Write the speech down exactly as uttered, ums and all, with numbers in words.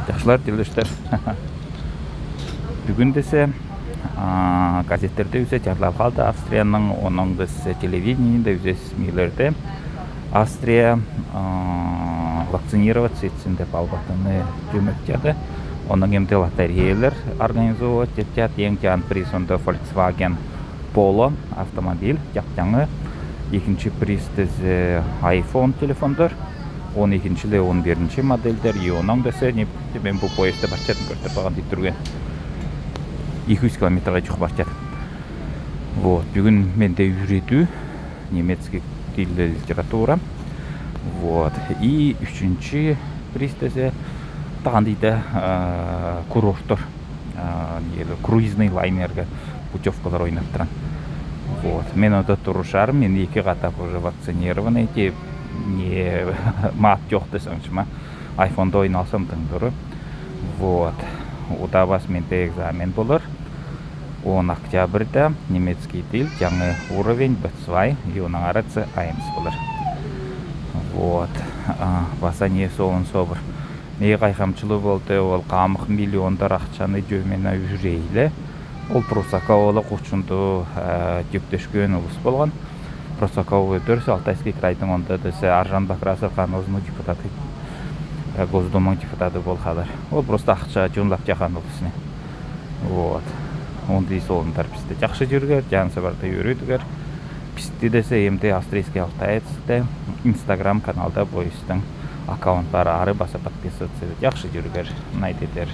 Чашлар, тилештер. Бүгүн десе, а, газеттерде юсэ чарлалхалды Австрияның, онон десе телевидениеде юсэ миилерде Австрия, а, вакцинироваться этсин деп албатаны чөмектяды. Онон эмдел лотереялар организовать этяд, эң чаан приз онда Volkswagen Polo автомобиль, чапчаңы, экинчи приз десе iPhone телефондар, он экинчи ле он биринчи модельдер, и онон десе, не, мен бу поездде барчадым, көртер баган дит түрген. Эки юз километрге чух барчадым. Вот, бүгүн менде юрөдүү, немецкий тил, литература. Вот, и ючүнчи приз десе, таган дете, а, курорттор, а, неге круизный лайнерге путёвкалар ойнаттыран. Вот. Мен онда турушарым, мен эки катап уже вакцинированный, те, не, маат чоохтасаңшыма. Айфонда ойналсам тың дуры. Вот. Удаа бас менде экзамен болар. Он октябрьда немецкий тил, чаңы уровень бэ два, и оннаңар А эйнс болар. Вот. А, баса не соон собур. Не кайхамчылыы болду, ол камак миллиондар ахчаны чөмене юрейле. Ол Прусаковалы кучунду, э, тёптешкен улус болган. Прусаковы дөрс Алтайский крайдың онда десе Аржан Бакрасов канозну депутаты, э, Госдуманың депутаты болхалар. Ол просто ахча чуунлап чахан улус не. Вот. Онда соондар бисте чахсы чиргер, чансы барды юрютүгер. Бисти десе эмде Австрийский Алтаецте Instagram каналда поездтың аккаунт бар, ары баса подписываться эт, чахсы чиргер, найдедер.